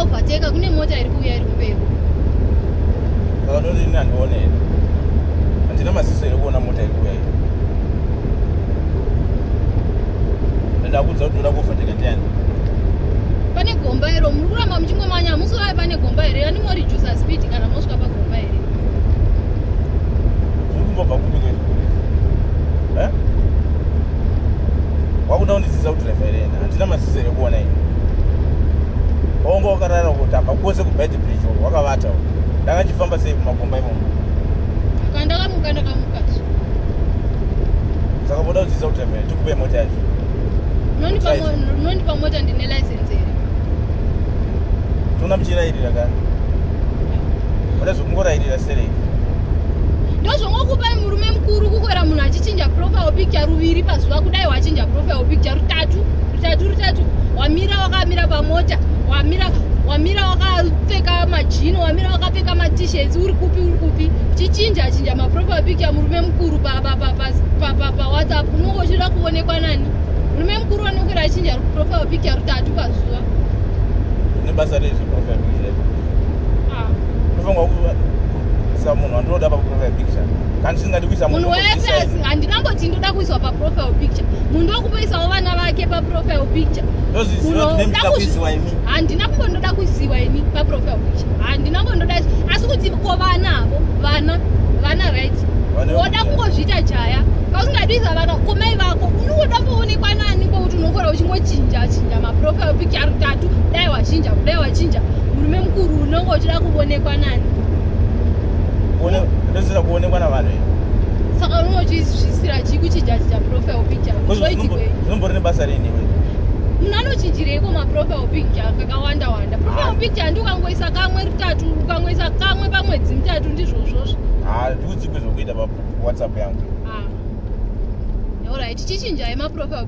Musaovateka, kune mota iri kuuya iri kumberi. Saka ndoti ini handione here? Handina maziso here kuona mota iri kuuya iyi? Ndakuudza kuti ndoda kuovateka ndiani? Pane gomba iro, muri kuramba muchingomanya, hamusi pane gomba here? Yani morijusa speed kana mosvika pagomba here? Zviri kumbobva kupi kwezvo? Eh? Wakuda kundidzidzisa kudhiraivha here? Handina maziso here kuona ini? Waunga wakarara kuti apa kwose kuBeitbridge uko wakavata uko. Ndanga ndichifamba sei kumagomba imomo? Kana ndakamuka, ndakamuka. Saka voda kudzidzisa kudhiraivha here? Tikupe mota yacho. Unondipa mota ndine license here? Toona muchirairira kani? Oda zvekungorayirira serei? Ndozvongokupai murume mukuru kukwera munhu achichinja profile picture ruviri pazuva. Kudai wachinja profile picture rutatu, rutatu, rutatu. Wamira wakamira pamota, wamira, wamira wakapfeka majini, wamira wakapfeka maT-shirts, uri kupi, uri kupi, uchichinja chinja maprofile picture. Murume mukuru paWhatsApp unonge uchida kuonekwa nani? Murume mukuru anokwera achinja profile picture rutatu pazuva. Nebasa rezve profile picture? Ah. Unofanirwa kuisa munhu wandinoda paprofile picture. Kana ndisingadi kuisa munhu wese, handingamboti ndoda kuiswa paprofile picture. Munhu ndokumboisawo vana vake paprofile picture. Ndoziziva kuti nemida kuisiwa imi. Handina kumbondoda kuisiwa ini paprofile picture, handina kumbondoda. Asi kuti ko vana avo, vana, vana, right? Woda kungozviita jaya kausingadisa vana komai vako, unongoda kuonekwa nani kwokuti unokora uchingochinja chinja maprofile picture rutatu? Dai wachinja, kudai wachinja, murume mukuru, unonge uchida kuonekwa nani? Ndozira kuonekwa navanhu here? Saka unonge uchizvisira chii kuchinja chinja profile picture? Zvoitirwei? Zvinombori nebasa reni iwe? Munhu anochinjireiko maprofile picture kakawanda wanda? Profile picture ndi ukangoisa kamwe rutatu, ukangoisa kamwe pamwedzi mitatu, ndizvozvozvo. Handiudzikwe zvokuita paWhatsApp yangu. Ah. Alright, chichinjai maprofile.